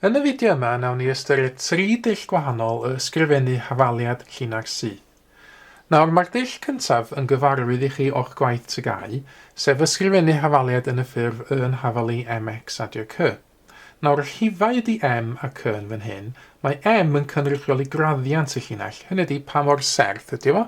Yn y fideo yma, nawn ni ystyried tri dull gwahanol o ysgrifennu hafaliad llinell syth. Nawr, mae'r dull cyntaf yn gyfarwydd i chi o'ch gwaith TGAU, sef ysgrifennu hafaliad yn y ffurf y yn hafalu mx adio c. Nawr, y rhifau ydy m a c yn fan hyn. Mae m yn cynrychioli graddiant y llinell, hynny ydy pa mor serth ydy o,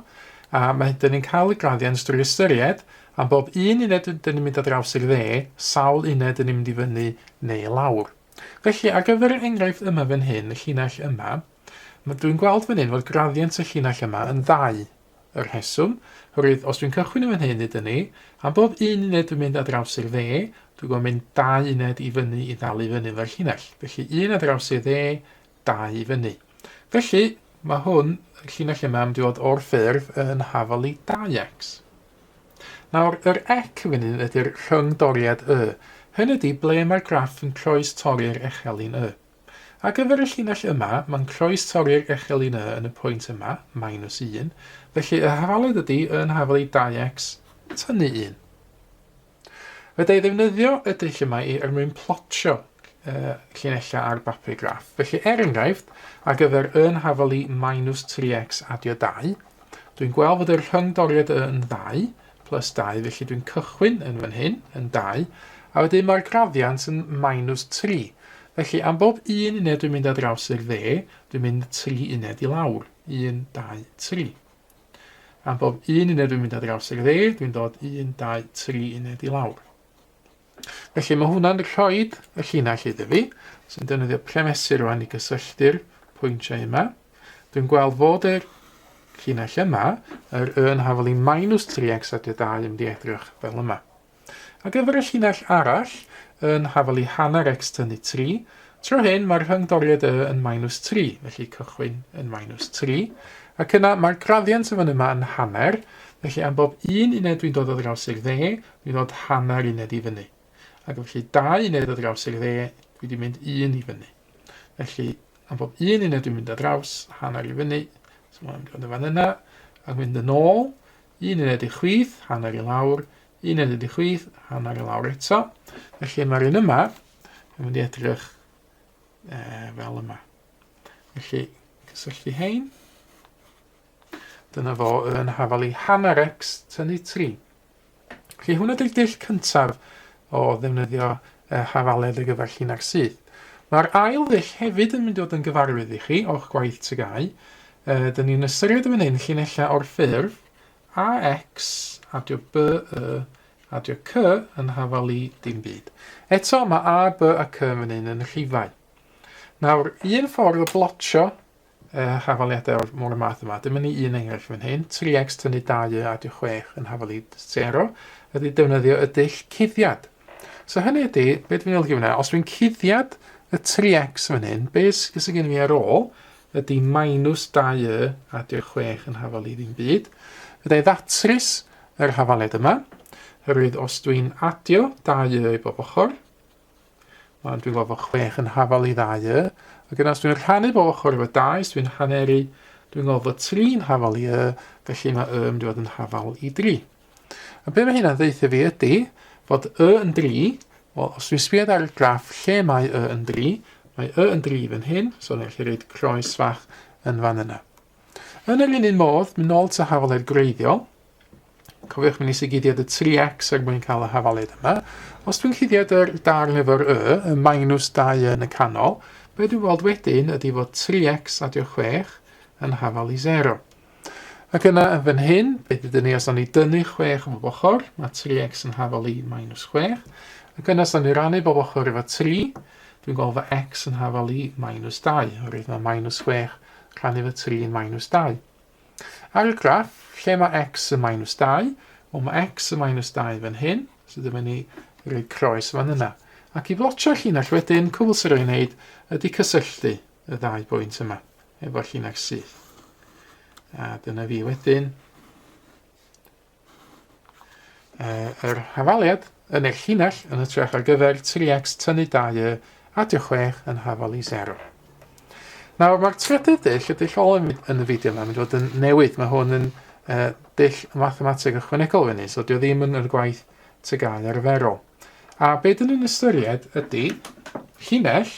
a mae dyn ni'n cael y graddiant drwy ystyried am bob un uned dyn ni'n mynd ar draws i'r dde, sawl uned dyn ni'n mynd i fyny neu i lawr. Felly, ar gyfer yr enghraifft yma fan hyn, y llinell yma, dwi'n gweld fan hyn fod graddiant y llinell yma yn ddau. Y rheswm, oherwydd os dwi'n cychwyn yn fan hyn, dydyn ni, am bob un uned dwi'n mynd ar draws i'r dde, dwi'n gweld mynd dau uned i fyny i ddal i fyny efo'r llinell. Felly, un ar draws i'r dde, dau i fyny. Felly, mae hwn, y llinell yma, yn mynd i fod o'r ffurf yn hafal i 2x. Nawr, yr ec yn fan hyn ydy'r rhyngdoriad y. Hyn ydy ble mae'r graff yn croes-torri'r echelin y. Ar gyfer y llinell yma, mae'n croes-torri'r echelin y yn y pwynt yma, minus 1, felly y hafaledd ydy y yn hafal i 2x tynnu 1. Fedra i ddefnyddio y dull yma i er mwyn plotio uh, llinellau ar bapur graff. Felly, er enghraifft, ar gyfer y yn hafal i minus 3x adio 2, dwi'n gweld fod y rhyngdoriad y yn 2 plus 2, felly dwi'n cychwyn yn fan hyn, yn 2, a wedyn mae'r graddiant yn minus 3. Felly, am bob un uned dwi'n mynd ar draws i'r dde, dwi'n mynd 3 uned i lawr. 1, 2, 3. Am bob un uned dwi'n mynd ar draws i'r dde, dwi'n dod 1, 2, 3 uned i lawr. Felly mae hwnna'n rhoi y llinell iddo fi, sy'n defnyddio premesur rwan i gysylltu'r pwyntiau yma. Dwi'n gweld fod yr llinell yma, yr y yn hafal i minus 3x adio 2 yn mynd i edrych fel yma. Ar gyfer y llinell arall, yn hafal i hanner x tynnu 3, tro hyn mae'r rhyngdoriad y yn minus 3, felly cychwyn yn minus 3. Ac yna mae'r graddiant yn fan yma yn hanner, felly am bob un uned dwi'n dod o draws i'r dde, dwi'n dod hanner uned i fyny. Ac felly dau uned o draws i'r dde, dwi wedi mynd un i fyny. Felly, am bob un uned dwi'n mynd ar draws, hanner i fyny, so mae'n mynd yn fan yna, ac mynd yn ôl, Un uned i chwith, hanner i lawr, un uned i chwith, hanner i lawr eto. Felly mae'r un yma yn mynd i edrych e, fel yma. Felly, cysylltu hein. Dyna fo yn hafal i hanner x tynnu 3. Felly hwnna di'r dull cyntaf o ddefnyddio e, hafaledd ar gyfer llinell syth. Mae'r ail ddull hefyd yn mynd i fod yn gyfarwydd i chi o'ch gwaith TGAU. E, dyn ni'n ystyried yn fan hyn llinellau o'r ffurf AX adio B, Y adio C yn hafal i dim byd. Eto, mae A, B a C yn fan hyn yn rhifau. Nawr, un ffordd o blotio hafaliadau o'r mor y math yma. Dyma ni un enghraifft fan hyn. 3x tynnu 2 y adio 6 yn hafalu 0 ydy defnyddio y dull cuddiad. So hynny ydy, beth dwi'n olygu fyna, os dwi'n cuddiad y 3x fan hyn, beth sydd gen i fi ar ôl ydy minus 2 y adio 6 yn hafalu ddim byd. Fydda i ddatrys yr hafaliad yma, oherwydd os dwi'n adio 2 y i bob ochr, Mae'n dwi'n gweld fod 6 yn hafal i ddau y. Ac yna os dwi'n rhannu bob ochr efo 2, os dwi'n haneru, dwi'n gweld fod 3 yn hafal i y, felly mae y yn mynd i fod yn hafal i 3. A be mae hynna'n ddeutha fi ydy fod y yn 3, wel, os dwi'n sbio ar y graff lle mae y yn 3, mae y yn 3 fan hyn, so dwi'n gallu rhaid croes fach yn fan yna. Yn yr un un modd, mynd nôl to hafaledd gwreiddiol, Cofiwch, mi nes i guddiad y 3x er mwyn cael y hafaliad yma. Os dwi'n cuddiad yr darn efo'r y, y minus 2 yn y canol, be dwi'n weld wedyn ydy fod 3x adio 6 yn hafal i 0. Ac yna yn fan hyn, beth ydyn ni os o'n ni dynnu 6 o bob ochr, mae 3x yn hafal i minus 6. Ac yna os o'n ni rannu bob ochr efo 3, dwi'n gweld fod x yn hafal i minus 2, oherwydd mae minus 6 rhannu efo 3 yn minus 2. Ar y graff, lle mae x yn minus 2? Wel, mae x yn minus 2 fan hyn, so dyma ni roi croes fan yna. Ac i flotio'r llinell wedyn, cwbl sy'n rhaid wneud ydy cysylltu y ddau bwynt yma efo'r llinell syth. A dyna fi wedyn. Yr hafaliad yn eich llinell yn hytrach ar gyfer 3x tynnu 2y adio 6 yn hafal i 0. Nawr mae'r trydydd dull, y dull olaf yn y fideo yma, mynd i fod yn newid. Mae hwn yn uh, dull mathemateg ychwanegol fyny, so dio ddim yn yr gwaith TGAU arferol. A be dyn ni'n ystyried ydy llinell.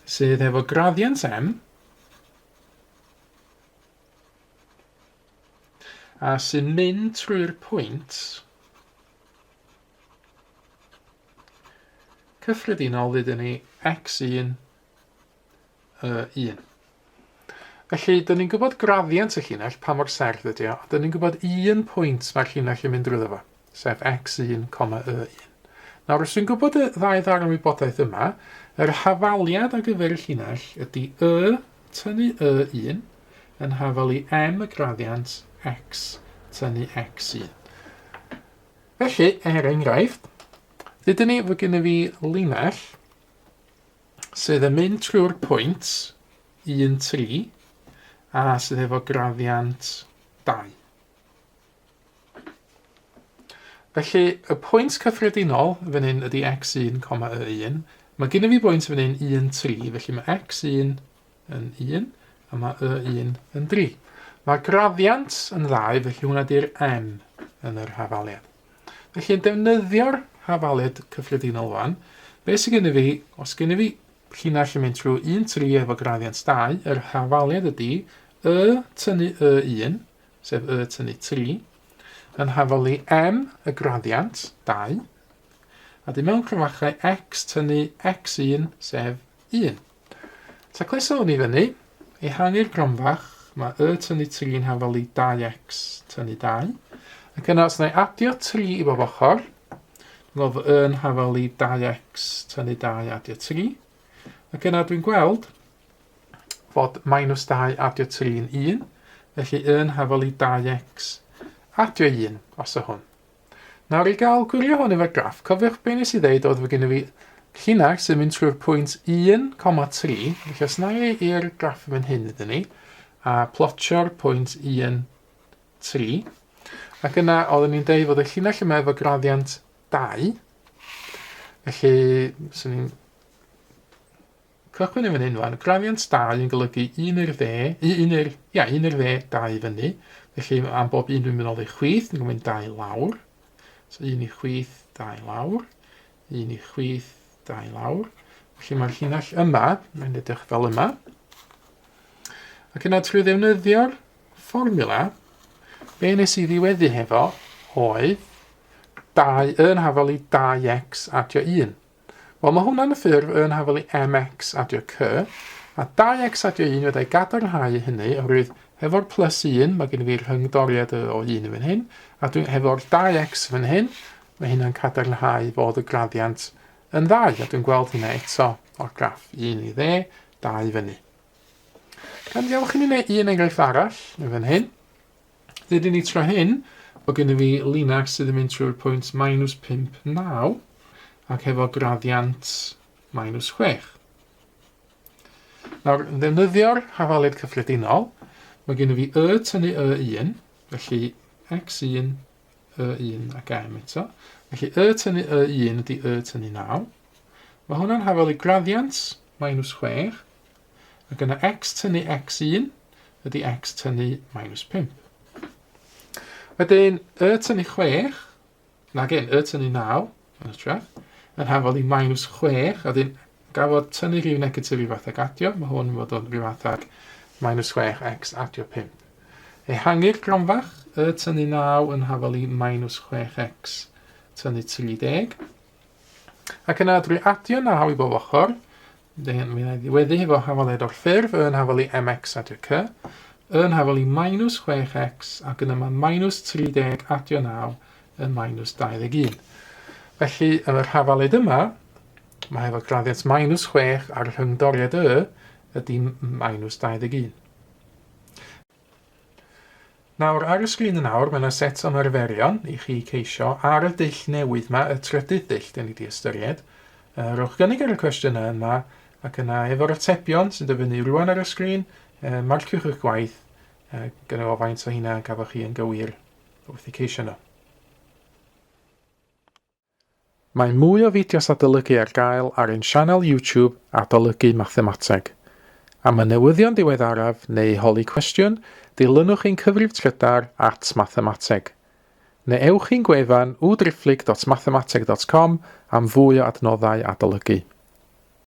sydd efo graddiant m a sy'n mynd trwy'r pwynt cyffredinol ddudwn ni x1 y1. Felly, dyn ni'n gwybod graddiant y llinell, pa mor serth ydy o, a dyn ni'n gwybod un pwynt mae'r llinell yn mynd drwyddo fo, sef x1, y1. Nawr, os dwi'n gwybod y ddau ddarn wybodaeth yma, yr hafaliad ar gyfer y llinell ydy y tynnu y1 yn hafal i m y graddiant x tynnu x1. Felly, er enghraifft, dydyn ni fod gennym fi linell sydd yn mynd trwy'r pwynt 1, 3 a sydd efo graddiant 2. Felly, y pwynt cyffredinol fan hyn ydy x1, y1. Mae gennym fi bwynt fan hyn 1, 3, felly mae x1 yn 1 a mae y1 yn 3. Mae graddiant yn 2, felly hwnna di'r m yn yr hafaliad. Felly yn defnyddio'r hafaliad cyffredinol fan, be sydd gennym fi, os gennym fi llinell yn mynd trwy 1, 3 efo graddiant 2, yr hafaliad ydy y tynnu y1, sef y tynnu 3, yn hafalu m y graddiant, 2, a di mewn cromfachau x tynnu x1, sef 1. Tacluso hwn i fyny, ehangu'r gronfach, mae y tynnu 3 yn hafal i 2x tynnu 2. Ac yna, os na i adio 3 i bob ochr, dwi'n gweld fy y yn hafal i 2x tynnu 2 adio 3. Ac yna dwi'n gweld fod minus 2 adio 3 yn 1, felly y yn hafal i 2x adio 1 os y hwn. Nawr i gael gwirio hwn efo'r graff, cofiwch be nes i ddeud oedd fod gennym fi llinell sy'n mynd trwy'r pwynt 1,3, felly os na i i'r graff yn fan hyn ydyn ni, a plotio'r pwynt 1, 3, ac yna oeddwn ni'n deud fod y llinell yma efo graddiant 2, felly swn i'n Cychwyn yn fan hyn rwan, graddiant 2 yn golygu un i'r dde, un i'r, ia, un i'r dde, dau i fyny. Felly am bob un dwi'n mynd ôl i chwith, dwi'n mynd dau lawr. So un i chwith, dau lawr. Un i chwith, dau lawr. Felly mae'r llinell yma, mae'n edrych fel yma. Ac yna trwy ddefnyddio'r fformiwla, be nes i ddiweddu hefo oedd 2 yn hafal i 2x adio 1. Wel, mae hwnna'n y ffurf yn hafal i mx adio c, a 2x adio 1 fedrai gadarnhau hynny, oherwydd hefo'r plus 1, mae gen i fi'r rhyngdoriad o 1 yn fan hyn, a dwi, hefo'r 2x fan hyn, mae hynna'n cadarnhau fod y graddiant yn 2, a dwi'n gweld hynna eto o'r graff, 1 i dde, 2 fyny. Gan ddiolch i ni wneud un enghraifft arall yn fan hyn. Dydyn ni tro hyn bod gennym fi linell sydd yn mynd trwy'r pwynt minus 5, 9 ac efo graddiant minus 6. Nawr, yn ddefnyddio'r hafaliad cyffredinol, mae gennym fi y tynnu y1, felly x1, y1 ac m eto. Felly y tynnu y1 ydy y tynnu 9. Mae hwnna'n hafal i graddiant minus 6, Ac yna x tynnu x1 ydy x tynnu minus 5. Wedyn, y tynnu 6, na gen, y tynnu 9, yn hytrach, yn hafal i minus 6, a dyn gafodd tynnu rhyw negatif rhyw fath ag adio, mae hwn yn fod o'n rhyw fath ag minus 6 x adio 5. Ehangu'r gronfach, y tynnu 9 yn hafal i minus 6x tynnu 30. Ac yna drwy adio 9 i bob ochr, Mi wna i ddiweddu hefo hafaliad o'r ffurf, y yn hafal i mx adio c, y yn hafal i minus 6x, ac yna mae minus 30 adio 9 yn minus 21. Felly, yn yr hafaliad yma, mae hefo graddiant minus 6 a'r rhyngdoriad y ydy minus 21. Nawr, ar y sgrin yn awr, mae yna set o ymarferion i chi ceisio ar y dull newydd yma, y trydydd dull dyn ni wedi ystyried. Uh, rhowch gynnig ar y cwestiynau yma, ac yna efo'r atebion sy'n dyfynnu rwan ar y sgrin, uh, marciwch eich gwaith, uh, gyda o faint o hynna gafoch chi yn gywir wrth i ceisio nhw. Mae mwy o fideos adolygu ar gael ar ein sianel YouTube Adolygu Mathemateg. Am y newyddion diweddaraf neu holi cwestiwn, dilynwch ein cyfrif trydar at mathemateg. Neu ewch i'n gwefan www.mathemateg.com am fwy o adnoddau adolygu.